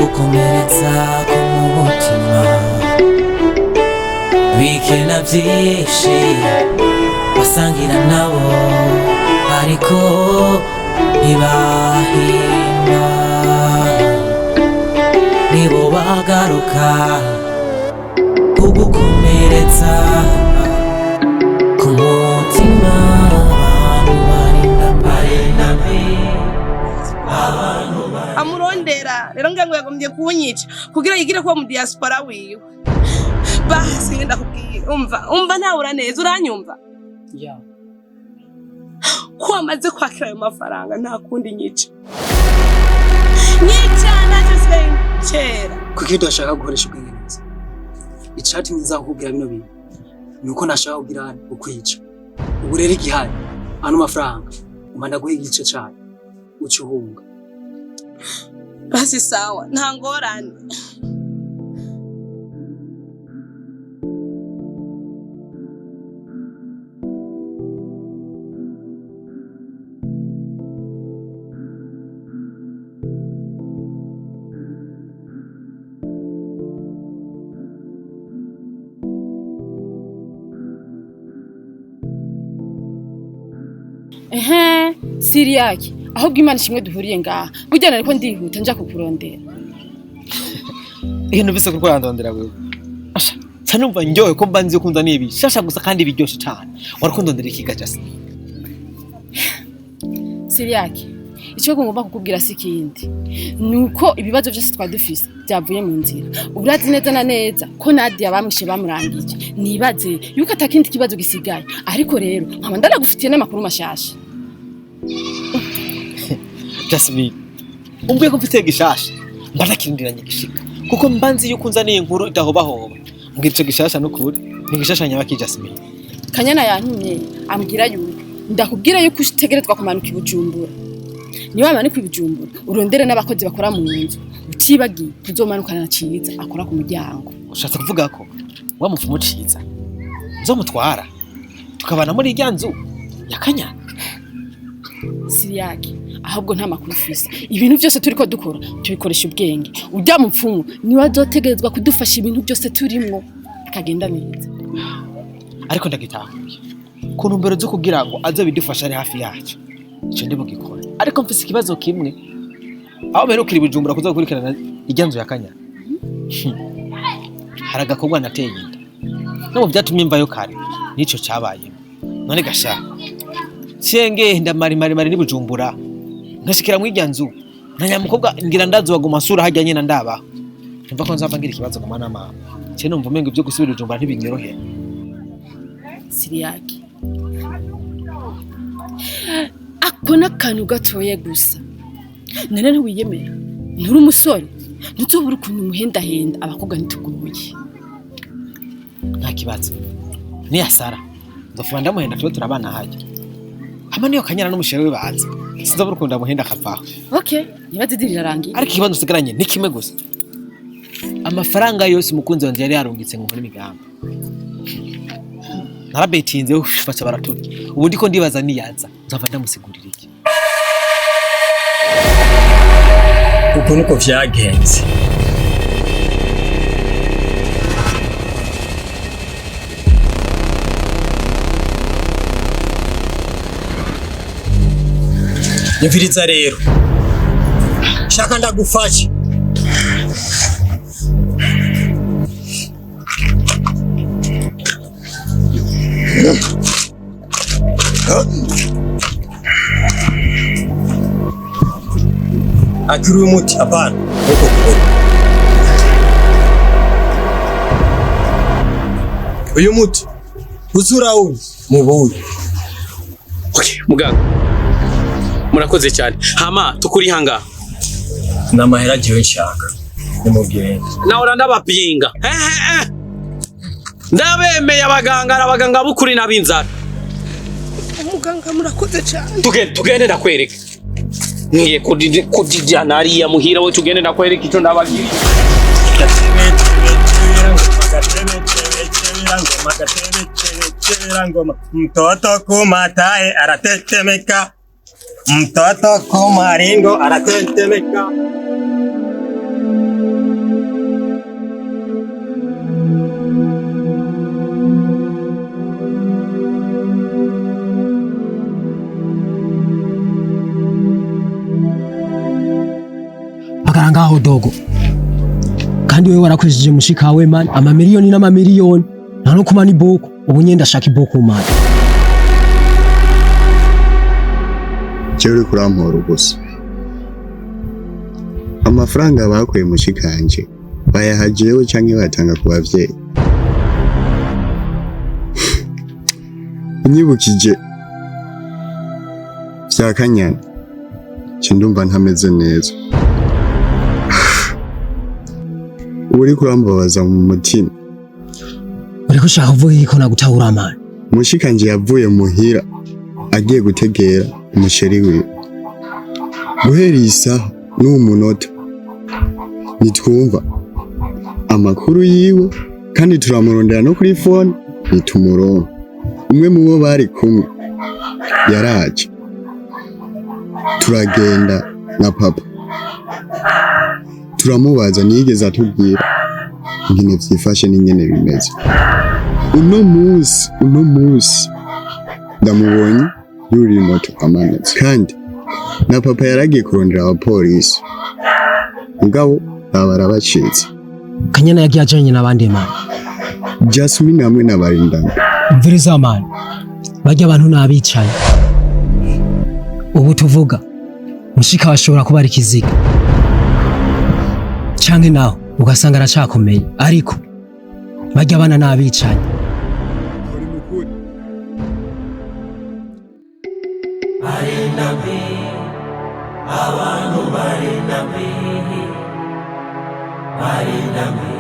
Kugukomeretsa ku mutima bikena byinshi wasangira nabo, ariko ntibahimba, nibo bagaruka kugukomeretsa ku mutima. Abantu barinda barinda abantu. Amurondera rero ngira ngo yagombye kunyica kugira yigire kuba mu diaspora wiwe. Basi ngenda kubwira, umva, umva, ntawura neza, uranyumva? Ya. Ko wamaze kwakira ayo mafaranga, nta kundi, nyica, nyica, ntacyo sigaye kera. Kuki udashaka gukoresha ubwenge neza? Icatumye nza kukubwira bino bintu ni uko nashaka kugira ukwica. Ubu rero igihari, ano mafaranga umpa, ndaguha igice cayo, uca uhunga. Basi sawa, nta ngorane. Ehe, Siriyaki, ahubwo Imana ishimwe duhuriye ngaha. Burya nariko ndihuta nja kukurondera. Iyo numvise ko urandondera wewe, asha nca numva ndyohewe, ko mba nzi ko unzaniye ibishasha gusa kandi biryoshe cane. Wariko ndondera ikiga jasi? Siriyaki, icyo ngomba kukubwira si ikindi, ni uko ibibazo byose twari dufise byavuye mu nzira. Urazi neza na neza ko Nadia bamwishe, bamurangije. Nibaze yuko atakindi kibazo gisigaye, ariko rero nkaba ndanagufitiye n'amakuru mashasha. Jasmine, umbwiye ko mfite gishasha, mba nakirindiranye gishika, kuko mba nzi yuko unzaniye inkuru idahobahoba. Mbwira ico gishasha, n'ukuri ni gishasha nyabaki, Jasmine? Kanyana yantumye, ambwira yuko ndakubwira yuko utegerezwa kumanuka i Bujumbura. Niba wamanuka i Bujumbura, urondere n'abakozi bakora mu nzu, utibagiye tuzomanukana na Ciza akora ku muryango. Ushatse kuvuga ko wa mupfumu Ciza nzomutwara tukabana muri irya nzu ya Kanyana? Siriyake, ahubwo nta makuru ufise. Ibintu byose turiko dukora tubikoresha ubwenge. Urya mupfumu niwe azotegerezwa kudufasha ibintu byose turimwo bikagenda neza. Ariko ndagitahuye ku ntumbero zo kugira ngo aze bidufashe ari hafi yacu, ico ndi bugikora. Ariko mfise ikibazo kimwe: aho mperukira i Bujumbura kuza gukurikirana irya nzu ya Kanyana, hari agakorwa nateye inda no mu vyatumye mvayo kare, nico cabayemo. None gasha cenge ndamarimarimari ni Bujumbura, nkashikira mu irya nzu na nyamukobwa, ngira ndazi waguma nsura harya nyene ndabaho, numva ko nzava ngira ikibazo guma na mama. Ce numva umengo ivyo gusubira i Bujumbura ntibinyorohera. Siriyake, ako n'akantu gatoya gusa. None ntiwiyemera, nturi umusore, ntuzobura ukuntu umuhendahenda. Abakobwa ntitugoye. Nta kibazo, niyasara nzofuba ndamuhenda, tube turabana hajya hama niyo Kanyana n'umushere we baza, sinzobura ukuntu ndamuhenda akavaho. Okay, nibaze idiri irarangiye. Ariko ikibazo nsigaranye ni kimwe gusa: amafaranga yose umukunzi wanje yari yarungitse ngo nkore imigambi, narabetinze, uf, baca baraturya. Ubu ndiko ndibaza, niyaza nzava ndamusigurira iki? Uko niko vyagenze. Nyumviriza rero, shaka ndagufashe. Akiri umuti, hapana, uko kuboko. Uyu muti uzurawunywa mu buyi. Okay, muganga, murakoze cyane. Hama tukuri hanga. N'amahera jewe nshaka, nimugende. Nahora ndabapinga. Eh, eh, eh. Ndabemeye abaganga, abaganga b'ukuri n'ab'inzara. Umuganga, murakoze cyane. Tugende, tugende ndakwereka. Ngiye kudijana hariya muhira we, tugende ndakwereka icyo ndabagiriye. Mtoto kumatae aratetemeka, mtoto kumaringo aratetemeka. Dogo, kandi wewe warakoresheje mushikawe man amamiliyoni n'amamiliyoni, nta no kumana iboko. Ubu nyenda ndashaka iboko man. Jewe uriko urampora ubusa. Amafaranga bakuye mushikanje bayaha jewe canke bayatanga ku bavyeyi? Unyibukije vya Kanyana, nce ndumva ntameze neza. Ubu uriko urambabaza mu mutima. Uriko ushaka kuvuga iki ko nagutahura man? Mushikanje yavuye muhira agiye gutegera umusheri wiwe. Guhera iyi saha n'uwu munota ntitwumva amakuru yiwe, kandi turamurondera no kuri fone ntitumuronka. Umwe mu bo bari kumwe yaraje, turagenda na papa turamubaza, ntiyigeze atubwira ingene vyifashe n'ingene bimeze. Uno munsi ndamubonye yuriye moto amanutse, kandi na papa yaragiye kurondera abapolisi, mugabo baba barabacitse. Kanyana yagiye ajanye n'abandi man? Jasmine hamwe na Barindana. Umviriza man, barya abantu n'abicaye. Ubu tuvuga mushika bashobora kuba ari ikiziga, canke naho ugasanga aracakomeye, ariko barya abana n'abicanyi. Barinda mbi, abantu barinda mbi, barinda mbi,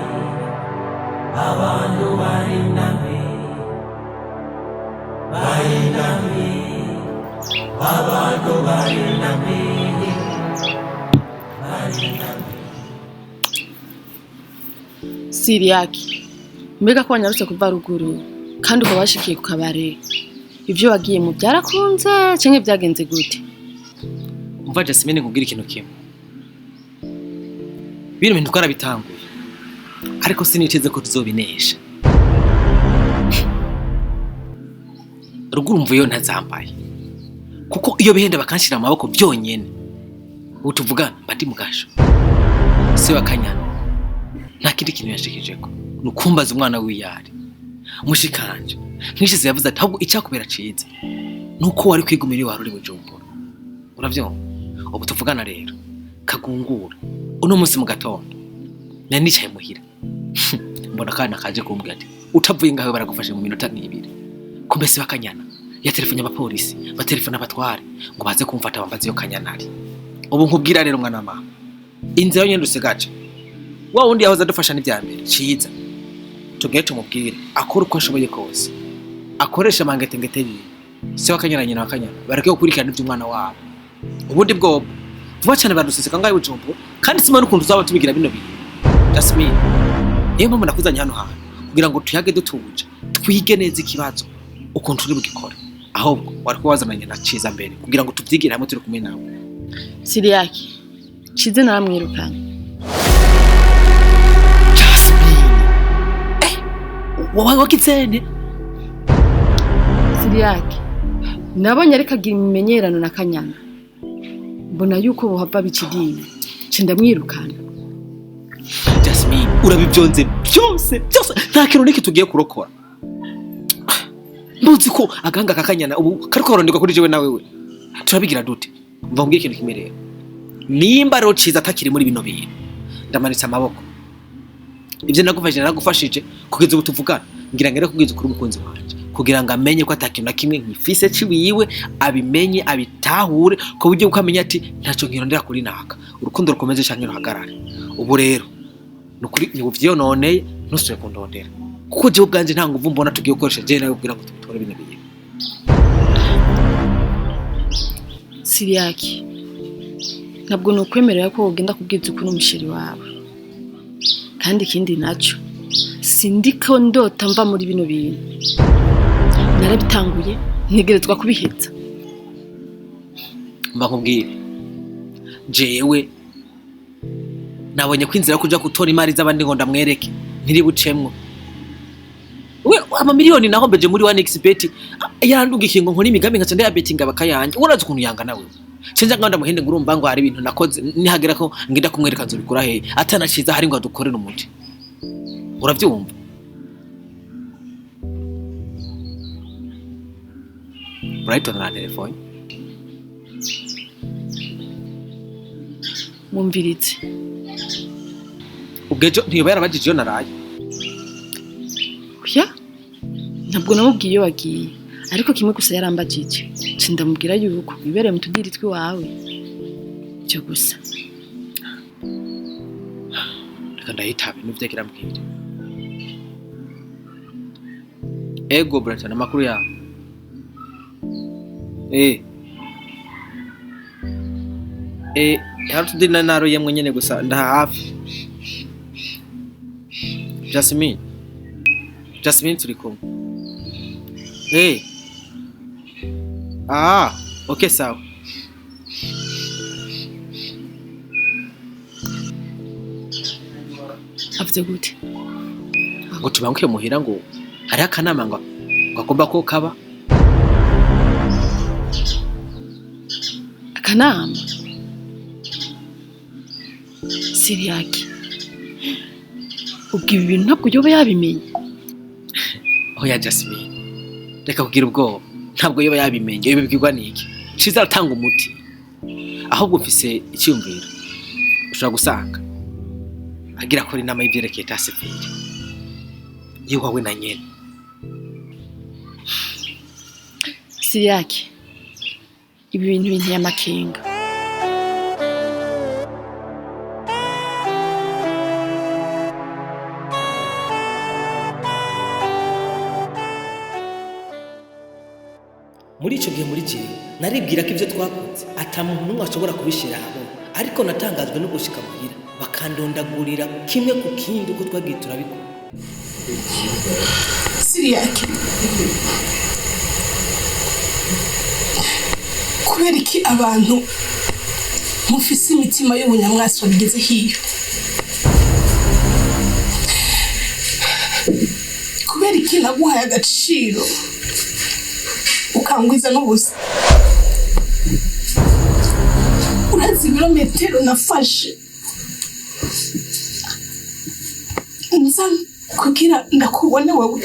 abantu barinda mbi, barinda mbi, abantu barinda mbi, barinda mbi. Siriyaki, mbega ko wanyarutse kuva ruguru kandi ukaba washikiye ku kabare, ibyo wagiye mu byarakunze canke byagenze gute? Umva Jasmine, nkubwire ikintu kimwe. Bino bintu twarabitanguye, ariko siniteze ko tuzobinesha. Ruguru mvuyeyo ntazambaye, kuko iyo bihenda bakanshira mu maboko byonyene, ubu tuvugana mba ndi mu gasho. Se wa Kanyana nta kindi kintu yashikijeko, ni ukumbaza umwana w'iyari mushikanje. Nkishize yavuze ati ahubwo icyakubera ciza nuko wari kwigumira iwawe uri Bujumbura. Uravyumva? Ubu tuvugana rero kagungura uno munsi mu gatondo nari nicaye muhira, mbona akana kaje kumbwira ati utavuye ngaho baragufashe mu minota nk'ibiri. Kumbe se bakanyana yatelefone abapolisi, batelefone abatware ngo baze kumfata bambaze iyo Kanyana ari. Ubu nkubwira rero mwana wa mama, inzira yonyene dusigaje, wa wundi yahoze adufasha n'ivya mbere ciza, tugende tumubwire akore uko ashoboye kose, akoresha amangetengete yiwe, se wa Kanyana nyina wa Kanyana bareke gukurikirana ivy'umwana wabo. Ubundi bwobo vuba cyane baduseseka ngaho i Bujumbura, kandi simba n'ukuntu tuzaba tubigira bino bintu. Jasmine, niyo mpamvu nakuzanye hano hantu kugira ngo tuyage dutuje, twige neza ikibazo ukuntu turi bugikore. Ahubwo wari kuba wazananye na Ciza mbere kugira ngo tuvyigire hamwe turi kumwe nawe. Siriyaki, Cize naramwirukanye. Jasmine, wagize? Siriyaki, nabonye ariko agira imimenyerano na Kanyana, mbona yuko bohava bica idini, nca ndamwirukana. Jasmine, urabivyonze byose byose, nta kintu n'iki tugiye kurokora. Ntuzi ko agahanga ka Kanyana ubu kariko karonderwa kuri jewe nawe? We turabigira dute? Mva nkubwire ikintu kimwe rero, nimba rero Ciza atakiri muri bino bintu, ndamanitse amaboko. Ibyo nagufashije naragufashije, kugeza ubu tuvugana ngira ngo kubwiza ukuri umukunzi wanje kugira ngo amenye ko atakintu na kimwe nkifise ciwiwe, abimenye abitahure ku buryo bwo amenya ati ntacyo nkirondera kuri naka, urukundo rukomeze canke ruhagarare. Ubu rero nukuri uvyononeye, ntusubire kundondera, kuko jewe ubwanje nta nguvu mbona tugiye gukoresha jewe nawe kugira ngo tubitore bino bintu. Siriyaki, ntabwo nokwemerera ko ugenda kubwiza ukuri umusheri wawe. Kandi ikindi naco, sindiko ndota mva muri bino bintu. Narabitanguye, ntegerezwa kubiheza. Mba nkubwire, jewe nabonye ko inzira yo kuja gutora imari z'abandi ngo ndamwereke ntiri bucemwo. We amamiliyoni nahombeje muri 1xBet yarandungikiye ngo nkore imigambi nkaca ndayabetinga bakayanja. Urazi ukuntu yanga nawe. Sinja ngo ndamuhende ngo urumva ngo hari ibintu nakoze, nihagera ko ngenda kumwereka nzobikura hehe atanaciza hari ngo adukorere umuti. Uravyumva? Brighton na telefone. Mwumviritse. Ubwo ejo ntiyoba yarabajije iyo naraye? Oya, ntabwo namubwiye iyo wagiye, ariko kimwe gusa yarambajije, nca ndamubwira yuko wibereye mu tudiri tw'iwawe. Ibyo gusa. Reka ndayitabe n'uvyo kirambwira. Ego Brighton, amakuru yawe? Hari utudiri nari naroyemwo nyene, gusa ndaha hafi. Jasmine, Jasmine turi kumwe. Ah, okay, sawa. Avuze gute? Ngo tubanguke muhira, ngo hariho akanama ngo agomba ko kaba. Akanama? Siriyaki, ubwo ibi bintu ntabwo yoba yabimenye? Oya Jasmine, reka kugira ubwoba, ntabwo yoba yabimenye. Iyo bibwirwa niki? Ciza aratanga umuti. Ahubwo mfise icyumviro, ushobora gusanga agira akora inama y'ivyerekeye état civil yiwawe na nyene. Siriyaki, ibi bintu binteye amakenga. Muri icyo gihe, muri jewe naribwira ko ibyo twakoze ata muntu n'umwe ashobora kubishyira ahabona, ariko natangajwe no gushika muhira bakandondagurira kimwe ku kindi uko twagiye turabikora. Siriyake, kubera iki abantu mufise imitima y'ubunyamwaso bigeze hiyo? Kubera iki naguhaye agaciro ukangwiza n'ubusa? Urazi ibirometero nafashe nza kugira ndakubone wewe?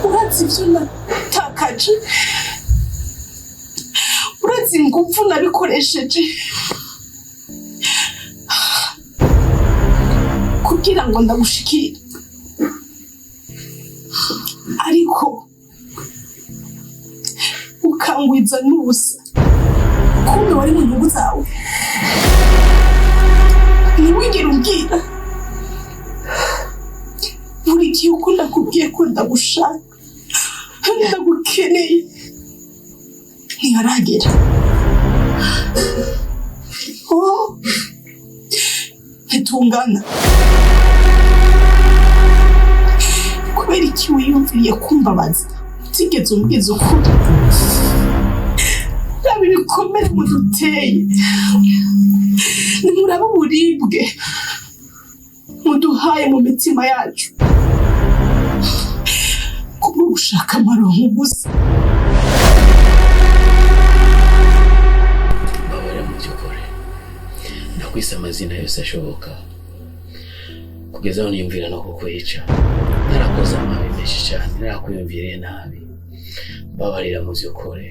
Urazi ibyo natakaje? Urazi ingufu nabikoresheje kugira ngo ndagushikire? Ariko ukangwiza n'ubusa. Kumbe wari mu nyungu zawe, ntiwigere umbwira. Buri gihe uko ndakubwiye ko ndagushaka, ndagukeneye, ntiharagera. Oh, ntitungana. Kubera iki wiyumviriye kumbabaza utigeze umbwiza ukuri? Raba ibikomere muduteye, nimuraba uburibwe muduhaye mu mitima yacu kubwo gushaka amaronko gusa. Mbabarira mu by'ukuri, ndakwise amazina yose ashoboka kugeza aho niyumvira no kukwica. Narakoze amabi menshi cyane, narakwiyumviriye nabi. Mbabarira mu by'ukuri,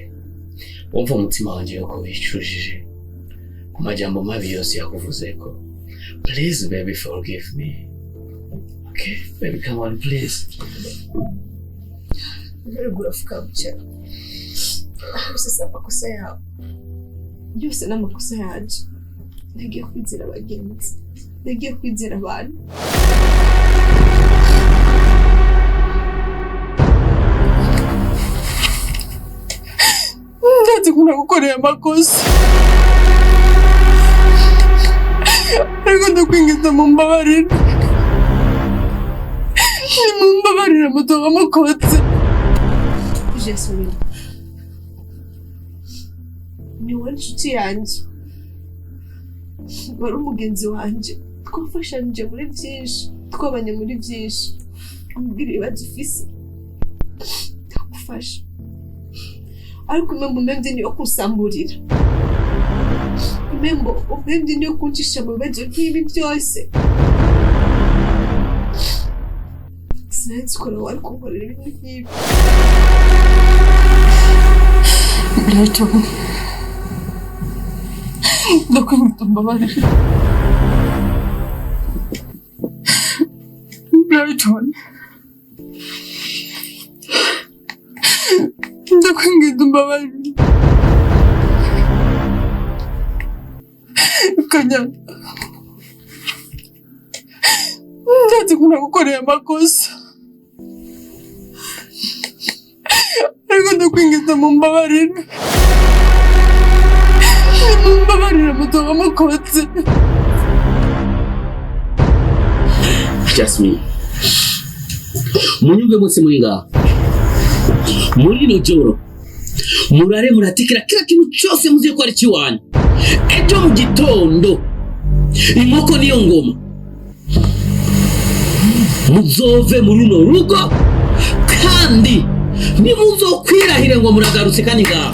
wumva umutima wanjye yuko wicujije ku majambo mabi yose yakuvuzeko. Please baby, forgive me. Okay baby, come on, please. Urafuka bucya. Byose si amakosa yawe, byose ni amakosa yanjye. Nagiye kwizera abagenzi, nagiye kwizera abantu. Ndazi ko nagukoreye amakosa, ariko ndakwinginze mumbabarire, nimumbabarire mutoba mukotse. Jasmine ni wowe nshuti yanjye, wari umugenzi wanjye, twafashanije muri byinshi, twabanye muri byinshi. Umbwira ibibazo ufise ndagufasha. Ariko impembo umpemvye niyo kunsamburira, impembo umpemvye niyo kuncisha mu bibazo nk'ibi byose. Sinari nzi ko nawe wari kunkorera ibintu nk'ibi. Rachel, ndakwinginze umbabarire. Brighton, ndakwinginze umbabarire. Kanyana, ndazi ko nagukoreye amakosa, ariko ndakwinginze mumbabarire, mumbabarire mutoba mukotse. Jasmine, munyumve mwese muri ngaha muri rino joro, murare muratekera kila kintu cyose muzi ko ari kiwanyu. Ejo mu gitondo inkoko niyo ngoma, muzove muri runo rugo, kandi nimuzokwirahire ngo muragarutse kandi ngaha.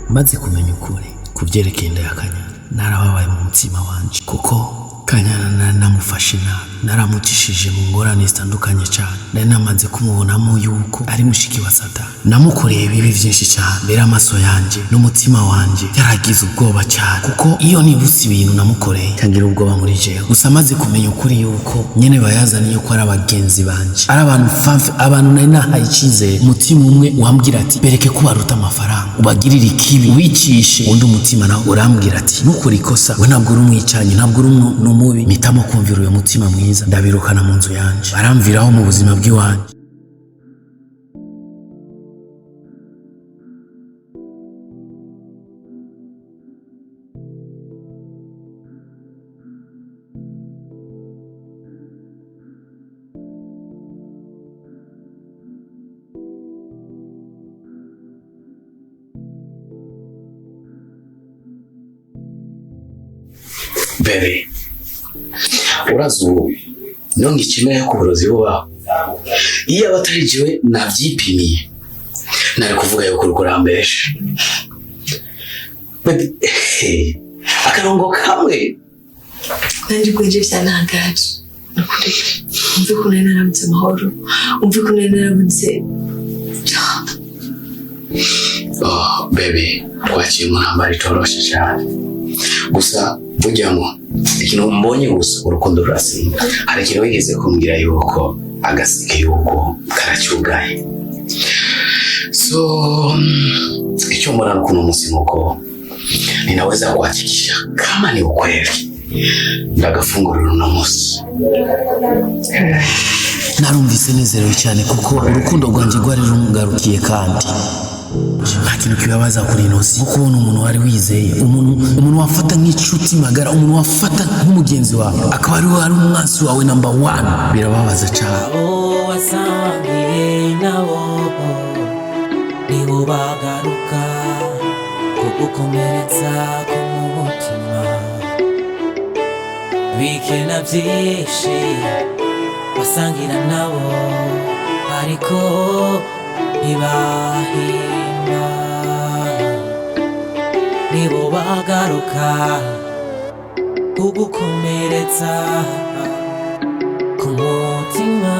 Maze kumenya ukuri ku byerekeye inda ya Kanyana, narababaye mu mutima wanje, kuko Kanyana nari namufashe nabi, naramucishije mu ngorane zitandukanye cyane. Nari namaze kumubonamo yuko ari mushiki wa Satani. Namukoreye ibibi byinshi cyane. Mbere amaso yanjye n'umutima wanjye yaragize ubwoba cyane, kuko iyo nibutse ibintu namukoreye nkagira ubwoba muri jewe. Gusa maze kumenya ukuri yuko nyene bayazaniye ko ari abagenzi banje, ari abantu famfe, abantu nari nahaye icyizere, umutima umwe wambwira ati bereke ko baruta amafaranga, ubagirire ikibi, wicishe undi. Umutima nawe urambwira ati ntukore ikosa, we ntabwo uri umwicanyi, ntabwo uri n'umubi. Mpitamo kumvira uyu mutima mwiza, ndabirukana mu nzu yanje, baramviraho mu buzima bw'iwanjye. Bebe, urazi ubu niyo ngikemera ko uburozi bubaho. Iyo aba atari jewe nabyipimiye, nari kuvuga yuko uriko urambesha. Bebe, akarongo kamwe. Nanjye ubwo nje byantangaje, ni ukuri. Umve ukuntu nari narabuze amahoro, umve ukuntu nari narabuze. Oh, bebe, twaciye mu ntambara itoroshe cyane. Gusa burya ngo ikintu mbonye gusa, urukundo rurasinda. Hari ikintu wigeze kumbwira yuko agaseke yuko karacyugaye. So icyo mbona kuno munsi nuko ninaweza kuhakikisha kama ni ukweli, ndagafungurira uno munsi. Narumvise nezerewe cyane kuko urukundo rwanjye rwari rumugarukiye, kandi nta kintu kibabaza kuri ino si nko kubona umuntu wari wizeye, umuntu wafata nk'inshuti magara, umuntu wafata nk'umugenzi wawe, akaba ari we ari umwansi wawe number one. Birababaza cyane. Abo wasangiye nabo nibo bagaruka kugukomeretsa ku mutima, bikena byinshi wasangira nabo, ariko ntibahimba. Nibo bagaruka kugukomeretsa ku mutima.